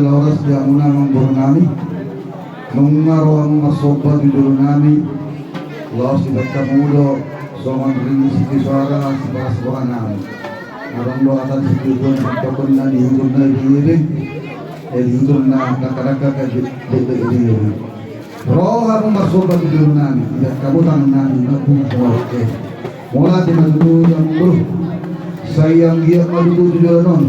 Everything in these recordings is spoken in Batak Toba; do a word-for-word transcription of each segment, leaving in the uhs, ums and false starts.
Horas di hamuna amangboru nami. Nunga ro hamu marsomba tu jolo nami. Laos dibahen hamu do songon ringgit sitio soara sipasahat nami. Adong do hata sitio tuan santokon na di hujung na di iring. Eh, di hujung na dangka-dangka ka di iring. Ro hamu marsomba tu jolo nami, dibahen hamu tangan nami, na pungu pungu oke. Mauliate ma tutu amangboru. Sai anggiat ma tutu tu joloan on,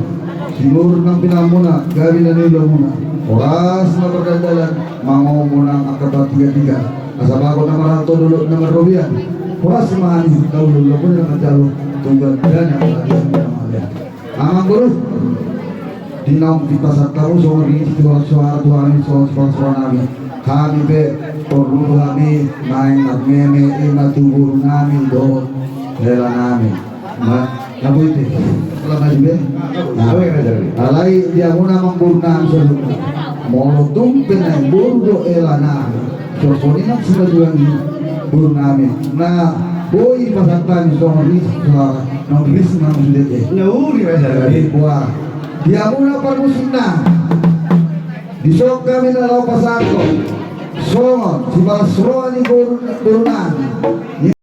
siboru nang pinahanmuna, gabe na niulamuna. Horas ma pardalandalan, mangomo nang angka partigatiga. Asa bagot na marhalto, dolok na marrobean. Horas ma hami na ulaon na manjalo, tu gandana na dia na mauliate. Amangboru, di naung dipasahat hamu songon i, tu soara tu hami songon sipasahat nami. Hami pe porlu hami naeng marmeme, i ma tu boru nami dohot hela nami. Na, na boi pe. Alai di hamuna amangboru nami saluhutna, molo tung pe naeng boru dohot hela nami, songon i nang sipajual ni boru nami. Na boi pasahat hami songon i, songon i nang sude. Na uli ma saluhutna. Jadi, buat di hamuna parmusikna, dison hami na laho pasahathon songon sipalas roha ni boru, boru nami.